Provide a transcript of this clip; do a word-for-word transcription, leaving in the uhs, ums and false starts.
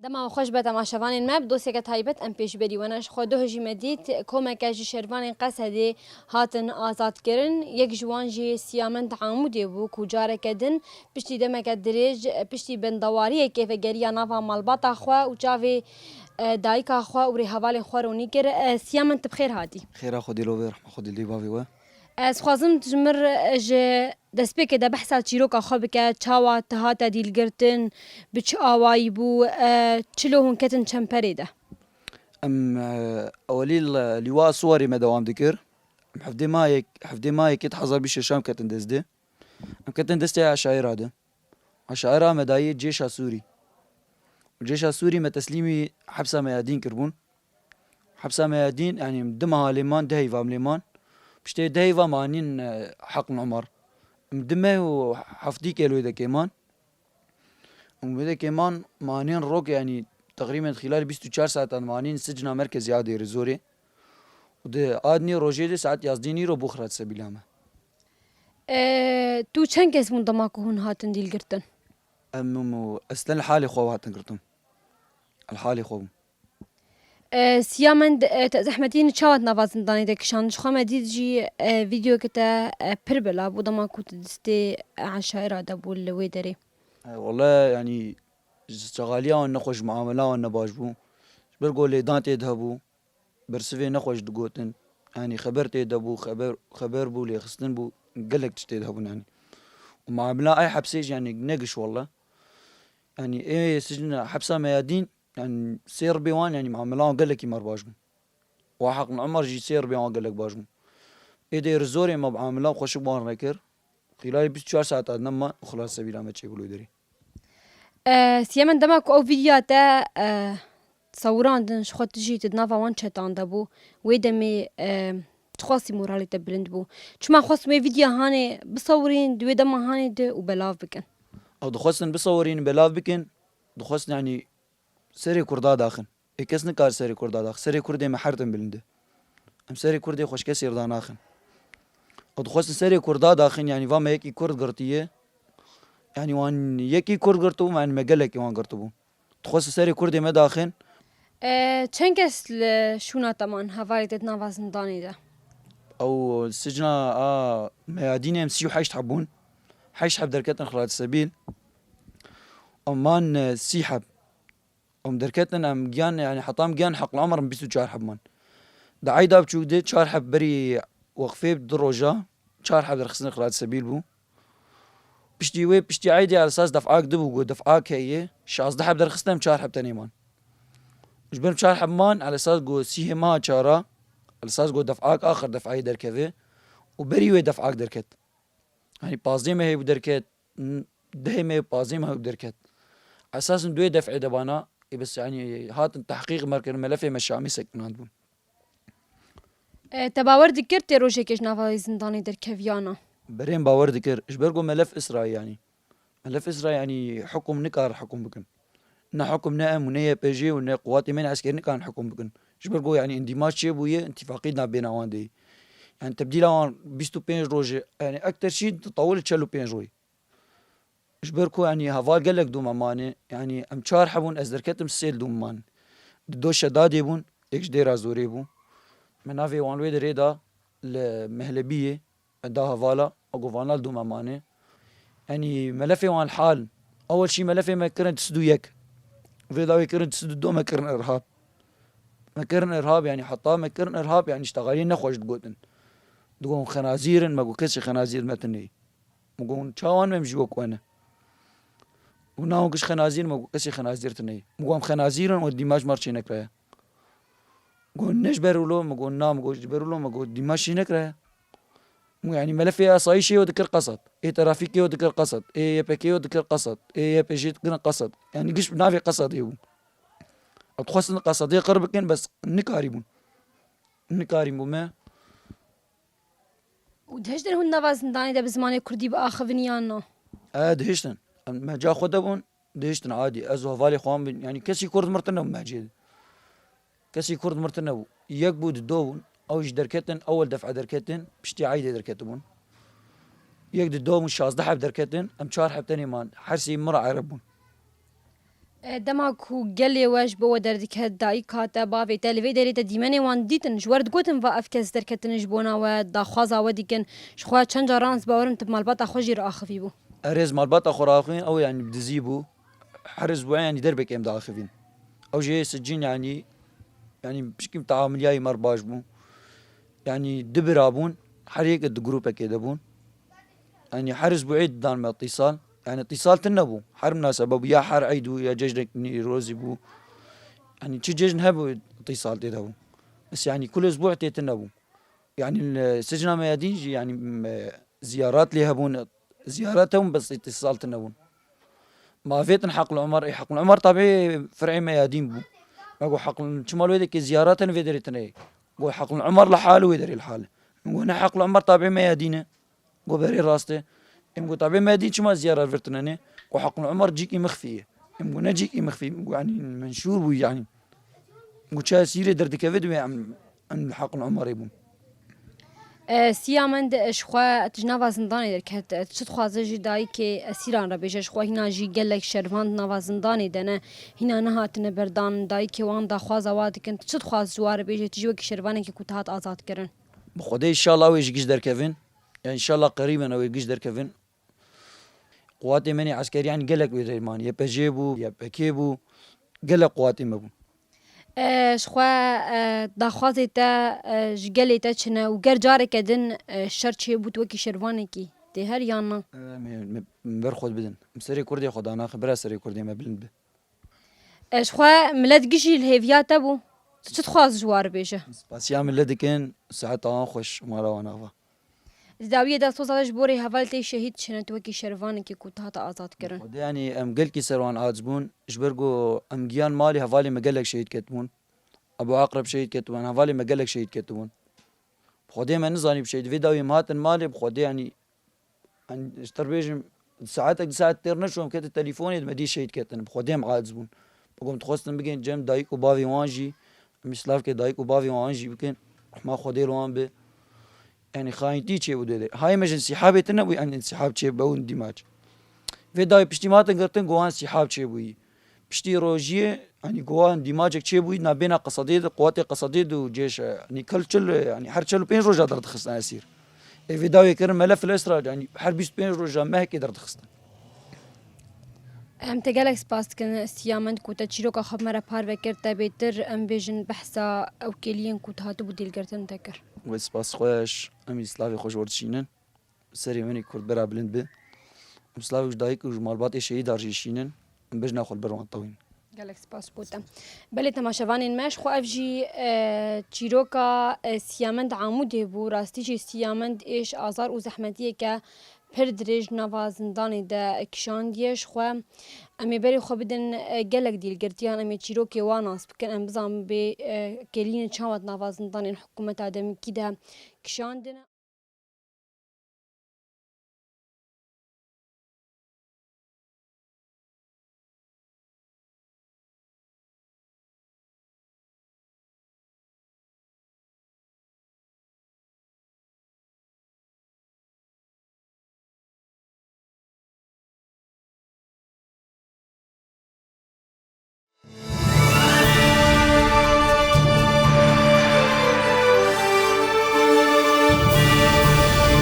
Dema we xweş be temaşevanên me, bi dosyeke taybet em pêşberî we ne. Ji xwe doh jî me dît, komeke ji şervanên Qesedê hatin azadkirin. Yek ji wan jî Siyamend Amûdê bû ku careke din piştî demeke dirêj, piştî bendewariyekê vegeriya nava malbata xwe û çavê, e, dayika xwe û rêhevalên xwe ronî kir. E, Siyamend, tu bi xêr hatî. Xêra Xwedê li we, rehma Xwedê li bavê we. Ez dixwazim tu ji min re ji destpêkê de behsa çîroka xwe bike, çawa tu hate dîlgirtin, bi çi awayî bû, e, çilo hûn ketin çemperê de? Em, e, ewelî li Lîwa Suwarê me dewam dikir. Em hevdê mayek, hevdê mayekê di hezar bîst şeşan ketin destê. Em ketin destê eşaira de. Eşaira me dayê cêşa Sûrî. Cêşa Sûrî me teslîmî hepsa Meyadîn kirbûn. Hepsa Meyadîn, yanî em du meha lê man, du heyva em lê man. Piştê du heyva me anîn, e, Heql Umar. Em du meh û heftî kê li wê dekê man. Em wê dekê man, me anîn rok, yanî teqrîben xîlalî bîst û çar saetan me anîn sicna merkezî a Dêrê Zorê. Û di a dinê rojê de saet yazdîn îro bû xira sebîla me. E, tu çend kes bûn dema ku hûn hatin dîlgirtin? Em, em, ez li halê xwe hatin girtin. Li halê xwe bûm. E, Siyamend, e, te zehmetî çawa di nava zindanê de kişand? Ji xwe me dît jî, e, vîdeoyeke te, e, pir bela bû dema ku tu distê eşaira de bû li wê derê. E, wele, yanî, ji çaxaliya wan nexweş, muamela wan nebaş bû. Ji ber ku lêdan tê de hebû, bersivê nexweş digotin. Yanî xeber tê de bû, xeber, xeber bû, lêxistin bû, gelek tişt tê de hebûn yanî. Û muamela ay hepsê jî yanî ne giş wele. Yanî ê sicna hepsa Meyadîn, yanî sê ribê wan yanî muamela wan gelekî me re baş bûn. Wa Heql Umar jî sê ribê wan gelek baş bûn. Ê Dêrê Zorê me muamela xweşik wan re kir. Xîlalî bîst û çar saeta nema û xilas sebîla me çêbû li wê derê. E, Siyamend, dema ku ew vîdyoya te, e, sewirandin, ji xwe tu jî tu di nava wan çetan de bû, wê demê, e, çiqasî moralê te bilind bû? Çima xwest wê vîdyoya hanê bisewirîn, di wê dema hanê de û belav bikin? Ew dixwestin bisewirîn, belav bikin, dixwestin, yanî, serê Kurda daxin. Ê kes nikare serê Kurda dax. Serê Kurdê me her tim bilind e. Em serê Kurdê xweşke sêr danaxin. Ew dixwestin serê Kurda daxin, yanî va me yekî Kurd girtiye. Yanî wan yekî Kurd girtibû, yanî me gelekî wan girtibû. Dixwestin serê Kurdê me daxin. E, çend kes li şûna te man hevalê te di nava zindanê de? Ew sicna a Meyadînê em sî û heşt heb bûn. Heşt heb derketin xelat sebîl. Em man, e, sî heb. Em derketin, em giyan, yanî heta em giyan Heql Umar em bîst û çar heb man. Di eyda biçûk de çar heb berî weqfê du roja, çar heb derxistin xelat sebîl bû. Piştî wê, piştî eydê esas def'ak dibû, got def'ak heye, şazdeh heb derxistin em çar heb tenê man. Ji ber çar heb man, esas got sîhê meha çara, esas got def'ak axir def'ayê derkeve û berî wê def'ak derket. Yanî pazdeh mehê bû derket, n-, dehê mehê, pazdeh mehê bû derket. Esasên duê def'ê de bana, ê bes, yanî, hatin tehqîq me kirin, melefê me Şamê sekinandibûn. E, te bawer dikir tê rojekê ji nava zindanê derkeviyana? Berê min bawer dikir. Ji ber ku melef Îsraîl, yanî. Melef Îsraîl, yanî, hukum nikar hukum bikin. Ne hukum ne em û ne Y P G û ne quwatê me ne eskerî nikarin hukum bikin. Ji ber ku, yanî, îndîmaç çêbûye, întifaqî navbêna wan de ye. Yanî tebdîla wan bîst û pênc roj e, yanî ekter şî di tawil çel û pênc roj. Ji ber ku, yanî, heval gelek dû me mane, yanî em çar hebûn, ez derketim sê li dû me man. Di do Şedadê bûn, yek ji Dêra Zorê bû. Me navê wan wê derê da li Mehlebiyê. Me da hevala, me got, "Vana li dû me mane." Yanî melefê wan hal. Ewel şî melefê me kirin di sed û yek. Vê dawê kirin di sed û du, me kirin irhab. Me kirin irhab, yanî heta me kirin irhab, yanî ji texaliyê nexweş digotin. Digot, "Xenazîr in", me got, "Kesê xenazîr me tune ye." Me got, "Çawan me em jî wek we ne?" Û na hûn giş xenazîr in, me got, "Kesê xenazîr tune ye." Me got, "Em xenazîr in, we dîmaç me re çênekiraye." Got, "Ne ji ber wilo?" Me got, "Na." Me got, "Ji ber wilo?" Me got, "Dîmaç çênekiraye." Yanî melefê asayîşê yo dikir qesed, ê trafîkê yo dikir qesed, ê Y P G yo dikir qesed, ê Y P G dikirin qesed. Yanî giş bi navê qesedê bû. Ew dixwestin qesedê qir bikin, bes nikarîbûn. Nikarîbû me. Û dihiştin hûn nava zindanê de bi zimanê kurdî biaxivin yan na? E, dihiştin. Em meca xwe de bûn. Dihiştin adî. Ez û hevalê xwe wan bin. Yanî kesî kurd mirtin nebû mecê de. Kesî kurd mirtin nebû. Yek bû di do bûn. Ew jî derketin, ewel def'e derketin, piştî eydê derketibûn. Yek di do bûn, şazdeh heb derketin, em çar heb tenê man. Her sê min re ereb bûn. E, dema ku gelê we ji bo we derdiket, dayika te, bavê te, li vê derê te dîmenê wan dîtin, ji we re digotin va ev kes derketine ji bona we, daxwaza we dikin, ji xwe çend caran ez bawerim tu bi malbata xwe jî re axivî bû. Erê, ez malbata xwe re axivîn, ew yanî bi dizî bû. Her ez bû yanî derbekê em diaxivîn. Ew jê sicîn yanî, yanî pişkî teamiliyayê me re baş bû. Yanî du bira bûn, her yek di grûpekê de bûn. Yanî her isbuî didan me îtîsal. Yanî îtîsal tune bû. Her minasebe bû, ya her eyd bû, ya cejnek Nîrozî bû. Yanî çi cejn hebû îtîsal tê de bû. Bes yanî kul isbuî tê tune bû. Yanî li sicna me ya dîn jî yanî, me, ziyarat lê hebûn, ziyarat hebûn bes îtîsal tune bûn. Ma vêtin Heql Umar, ê Heql Umar tabî fer'ê me ya dîn bû. Me got Heql, çima li wê derê ziyarat hene vê derê tune ye? Got Heql Umar li hal wê derê li hal. Min got ne Heql Umar tabî me ya dîn e. Got berê rast e. Em got tabî me ya dîn çima ziyaret vir tune ne? Got Heql Umar cîkî mixfî ye. Em got ne cîkî mixfî, got yanî menşûr bû yanî. Got çi esîrê derdikeve divê em, em li Heql Umarê bûn. E, Siyamend, e, ji xwe tu ji nava zindanê derket, e, tu çi dixwaze ji dayikê esîran re bêje? Ji xwe hîna jî gelek şervan di nava zindanê de ne, hîna nehatine berdan, dayikê wan daxwaza wa dikin. Tu çi dixwaz ji wan re bêje? Tu jî wekî şervanekî ku tu hat azadkirin. Bi Xwedê înşallah wê ji giş derkevin. Ya înşallah qerîben ew ê giş derkevin. Quwatê me nê eskerî, yanî gelek wê derê man. Y P J bû, Y P K bû, gelek quwatê me bûn. E, ji xwe, e, daxwazê te, e, ji gelê te çi ne û ger careke din, e, şer çêbû, tu wekî şervanekî tê her yan na? E, me, me, me ber xwe bidin. Em serê Kurdê xwe danaxin, bira serê Kurdê me bilind bi. E, ji xwe milet gişî li hêviya te bû. Tu çi dixwaz ji wan re bêje? Spasiya milet dikin, saeta wan xweş, mala wan ava. Di dawiyê de soza te ji bo rê hevalê te şehîd çêne, tu wekî şervanekî ku tu hate azadkirin. Xwedê, yanî em gelkî ser wan aciz bûn, ji ber ku em giyan malê hevalê me gelek şehîd ketibûn. Ebu Akreb şehîd ketibûn, hevalê me gelek şehîd ketibûn. Bi Xwedê me nizanî bi şehîd, vê dawiyê em hatin malê, bi Xwedê, yanî, yanî, ji te re bêjim, saetek, du saet têr neçû, em ketin telîfonê, me dî şehîd ketin, bi Xwedê em aciz bûn. Bi ku em dixwestin bigên cem dayik û bavê wan jî, em î silav ke dayik û bavê wan jî bikin, rehma Xwedê li wan be. Yanî xayîntî çêbû dê de. Hayê me ji însîhabê tune bû, yanî însîhab çêbû dîmaç. Vê dawî piştî me hatin girtin, ku wan însîhab çêbûyî. Piştî rojiyê, yanî ku wan dîmacek çêbûyî, nabêna Qesedê de, quwatê Qesedê de û cêş, yanî kil çil, yanî her çil û pênc roja derdixistin esîr. Ê vê dawê kirin mele fil esra, yanî her bîst pênc roja mehekê derdixistin. Em te gelek spas dikin, Siyamend, ku te çîroka xwe bi me re parve kir, te bêtir, em bêjin, behsa ew kêliyên ku tu hatibû dêlgirtin te kir. Wê spas xweş, em î silavê xwe ji we dişînin. Serê min ê Kurd bira bilind bi. Em silavek ji dayik û ji malbatê şehîdan jî şînin. Em bejna xwe li ber wan tewîn. Gelek spas bo te. Belê temaşevanên me, ji xwe ev jî, e, çîroka, e, Siyamend Amûdê bû. Rastî jî Siyamend êş, azar û zehmetiyeke pir dirêj nava zindanê de kişandiye. Ji xwe em ê berê xwe bidin, e, gelek dîlgirtiyan, em ê çîrokê wan nas bikin, em bizanin bê, e, kêlînê çawa di nava zindanên hikûmeta demikî de kişandine.